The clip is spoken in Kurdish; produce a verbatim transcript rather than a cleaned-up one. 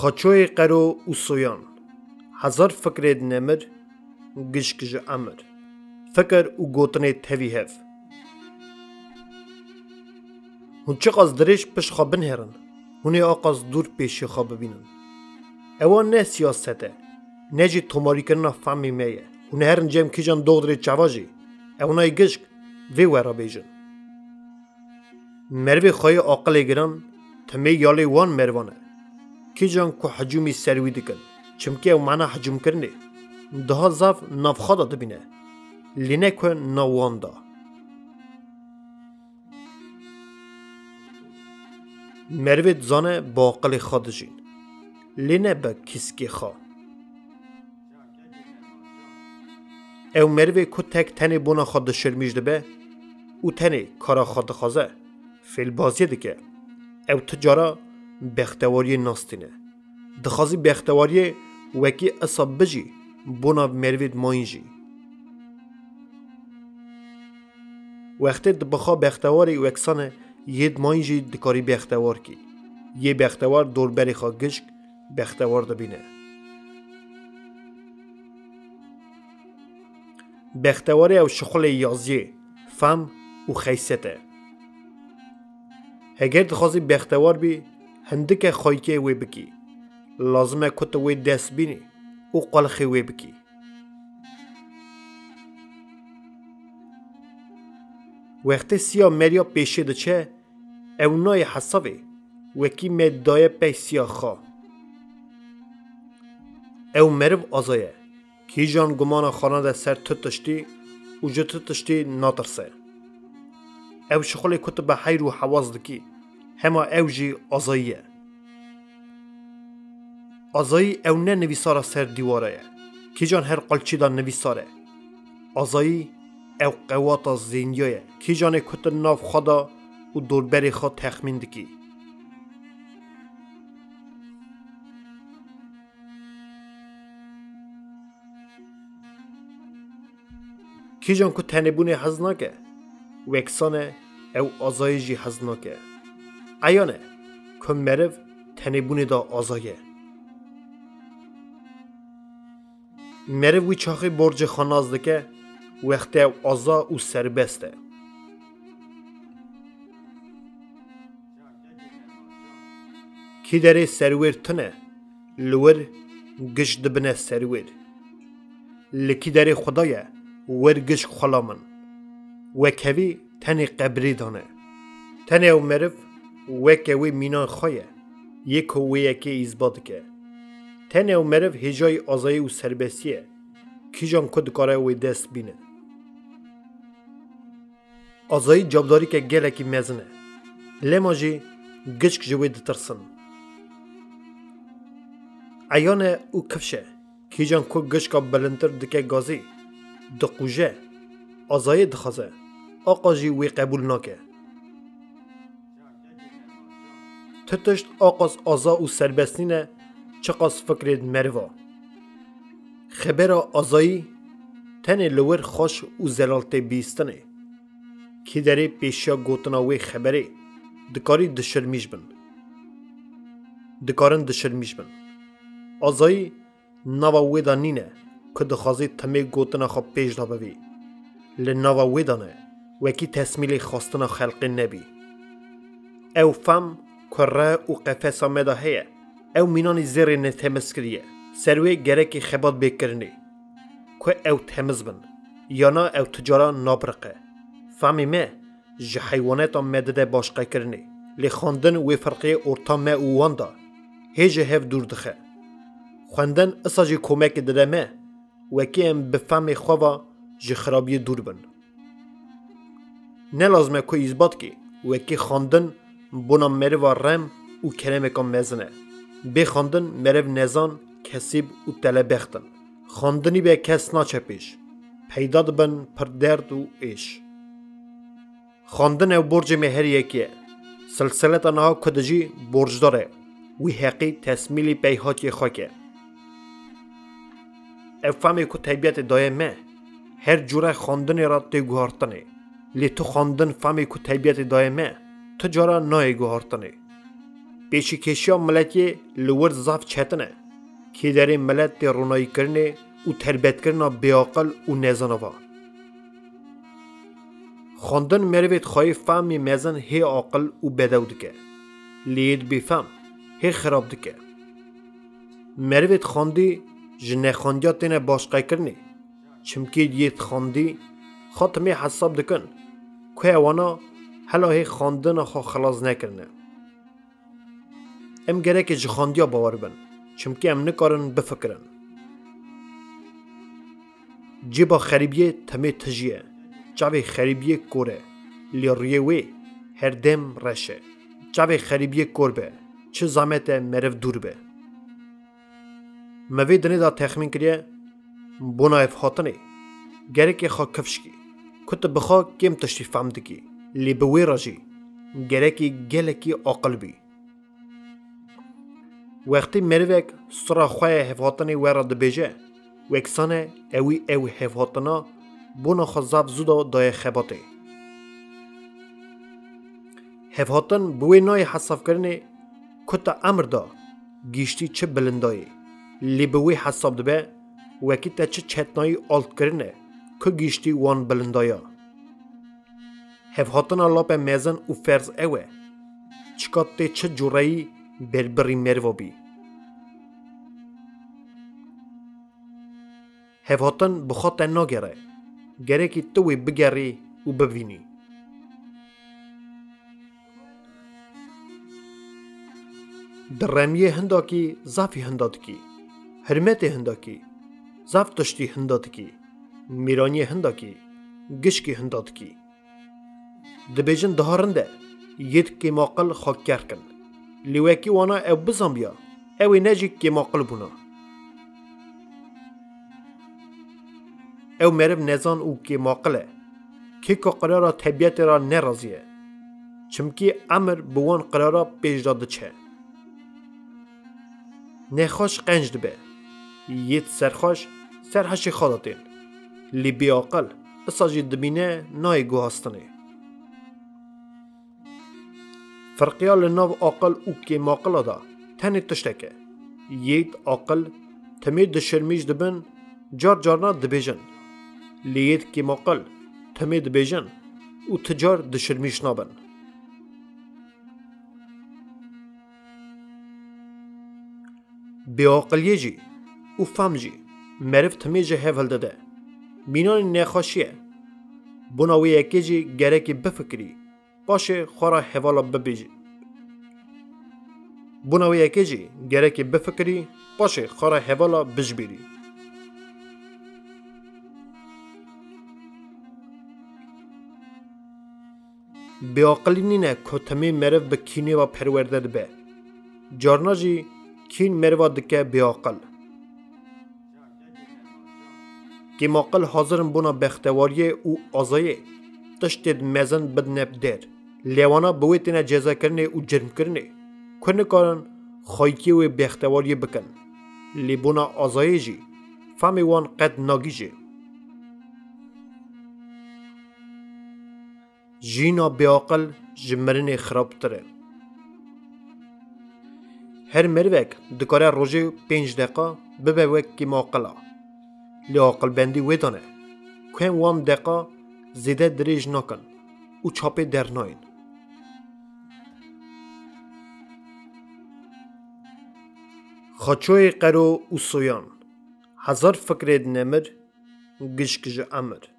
Paçoyê qero û soyan. Hezar fikrê nemir, gişk ji emir. Fikir û gotinê tevî hev. Hûn çiqas dirêj pişt xwe binêrin, hûn ê aqas dûr pêşê xwe bibînin. Ewa ne siyaset e, ne jî tomarîkirina femê me ye. Hûn herin cem kîjan doxdirê çava jî, ew nayê gişk, vê we re bêjin. Merivê xweyê aqilê giran, timê yalê wan merivan e. Kîjan ku hicûmî ser wî dikin, çimkî ew mana hicûmkirinê diha zaf nav xwe de dibîne, lê ne ku nav wan de. Merivê dizane bi aqilê xwe dijîn, lê ne bi kîskê xwe. Ew merivê ku tek tenê bona xwe dişirmîş dibe û tenê kara xwe dixwaze, fêlbaziyê dike. Ew ti cara bextewariyê nastîne. Dixwazî bextewariyê wekî esa bijî bona merivê dimayîn jî. Wextê dibixa bextewarê weksan e, yê dimayîn jî dikarî bextewar kî. Yê bextewar dorberê xwe gişk bextewar dibîne. Bextewarê ew şixulê yaziyê, fam û xeyset e. Heger dixwazî bextewar bî, hindike xweyikê wê bikî. Lazim e ku tu wê dest bînî û qulixê wê bikî. Wextê siya meriya pêşê diçe, ew nayê hesavê, wekî me daye pey siya xwe. Ew meriv aza ye. Kîjan gumana xwe nade ser tu tiştî û ji tu tiştî natirse. Ew şixulê ku tu bi heyr û hewaz dikî, hema ew jî azayî ye. Azayî ew ne nivîsara ser dîwara ye. Kîjan her qulçî de nivîsar e. Azayî ew qewata zêniya ye. Kîjanê ku tu nav xwe de û dorberê xwe texmîn dikî. Kîjan ku tenêbûnê hez nake, weksan e ew azayî jî hez nake. Eyan e ku meriv tenêbûnê de aza ye. Meriv wî çaxê borcê xwe nas dike, wextê ew aza û serbest e. Kî derê serwêr tune, li wir giş dibine serwêr. Li kî derê Xuda ye, wir giş xulam in. Wek hevî tenê qebrê dane. Tenê ew meriv weke wê mînan xwe ye, yê ku wê yekê îsbat dike. Tenê ew meriv hêjayî azayî û serbestiyê ye, kîjan ku dikare wê dest bîne. Azayî cavdarîke gelekî mezin e. Lema jî gişk ji wê ditirsin. Eyan e û kifş e. Kîjan ku gişka bilindtir dike gazî, diqûje, azayê dixwaze, aqa jî wê qebûl nake. Ti tişt aqas aza û serbest nîne, çiqas fikrê meriva. Xebera azayî tenê li wir xweş û zelal tê bihîstinê. Kî derê pêşiya gotina wê xeberê dikarî dişirmîş bin. Dikarin dişirmîş bin. Azayî nava wê de nîne ku dixwazî timê gotina xwe pêş de bivî. Li nava wê de ne, wekî tesmîlê xwestina xelqê nebî. Ew fam ku re û qefesa me de heye, ew mînanî zêrê netemiz kiriye. Ser wê gerekî xebat bê kirinê ku ew temiz bin, yana ew ti cara nabiriqe. Famê me ji heywanetan me dide başqekirinê. Lê xwendin wê firqeyê orta me û wan de hê ji hev dûr dixe. Xwendin isa jî komekê dide me, wekî em bi famê xwe ve ji xirabiyê dûr bin. Ne lazim e ku îsbat kî, wekî xwendin bona meriva rem û keremeka mezin e. Bê xwendin meriv nezan, kesîb û telebext in. Xwendinî be kes naçe pêş. Peyda dibin pir derd û êş. Xwendin ew borcê me her yekê ye. Silsileta niha ku dijî borcdar e. Wî heqî tesmîlî peyhatiyê xwe ke. Ev famê ku tebîetê daye me, her cure xwendinê re tê guhartinê. Lê tu xwendin famê ku tebîetê daye me, tu cara nayê guhartinê. Pêşîkêşiya miletiyê li wir zaf çetin e. Kêderê milet tê ronayîkirinê û terbetkirina bêaqil û nezanavan. Xwendin merivê dixwayê fehmê mezin hê aqil û bedew dike. Lê yê bêfehm hê xirab dike. Merivê dixwendî ji nexwendiya têne başqekirinê. Çimkî yê dixwendî xwe timê hesab dikin ku ewana hela hê xwendina xwe xilas nekirine. Em gereke ji xwendiya bawer bin, çimkî em nikarin bifikirin. Cêba xerîbiyê timê tijî ye. Çavê xerîbiyê kor e, lê rûyê wê her dem reş e. Çavê xerîbiyê kor be, çi zehmet e meriv dûr be. Me vê dinê de texmîn kiriye, bona hevhatinê gerekê xwe kifş kî, ku tu bi xwe kêm tiştî fehm dikî, lê bi wê re jî gerekî gelekî aqil bî. Wextê merivek sira xwe ya hevhatinê we re dibêje, weksan e ewî ew hevhatina bona xwe zaf zû de daye xebatê. Hevhatin bi wê nayê hesabkirinê ku te emir da giştî çi bilindayê, lê bi wê hesab dibe wekî te çi çetnayî alt kirine ku giştî wan bilindaya. Hevhatina lape mezin û ferz ew e, çika tê çi cureyî berbirî meriva bî. Hevhatin bi xwe te nagere, gerekî tu wê bigerî û bibînî. Di remiyê hindakî zafî hinda dikî, hirmetê hindakî, zaf tiştî hinda dikî, mîraniyê hindakî, gişkî hinda dikî. Dibêjin daha rind e, yêd kêmaqil xwe ker kin. Lê wekî wana ew bizanbiya, ew ê ne jî kêmaqil bûna. Ew meriv nezan û kêmaqil e. Kêka qirara tebiyetê re nerazî ye. Çimkî emir bi wan qirara pêş de diçe. Nexweş qenc dibe. Yêd serxweş ser heşê xwe de tên. Lê bêaqil isa jî dibîne nayê guhastinê. Firqiya li nav aqil û kêmaqila de tenê tiştek e. Yêd aqil timê dişirmîş dibin, car carna dibêjin. Lê yêd kêmaqil timê dibêjin û ti car dişirmîş nabin. Bêaqiliyê jî û fehm jî meriv timê ji hev hildide. Mînanê nexweşî ye. Bona wê yekê jî gerekê bifikirî, paşê xwe re hevala bibêjî. Bona wê yekê jî gerekê bifikirî, paşê xwe re hevala bijbîrî. Bêaqilî nîne ku timê meriv bi kînê ve perwerde dibe. Carna jî kîn meriva dike bêaqil. Kêmaqil hazir in bona bextewariyê û azayê tiştêd mezin bidine der. Lê wana bi wê têne cezakirinê û cirmkirinê. Ku nikarin xweyîkê wê bextewariyê bikin. Lê bona azayê jî femê wan qet nagihîje. Jiyîna bêaqil ji mirinê xirabtir e. Her merivek dikare rojê pênc deqa bibe wek kêmaqila. Lê aqilbendî wê de ne ku em wan deqa zêde dirêj nakin û çapê dernayên. Xaçoyê qero û soyan, hezar fikrêd nemir, gişk ji emir.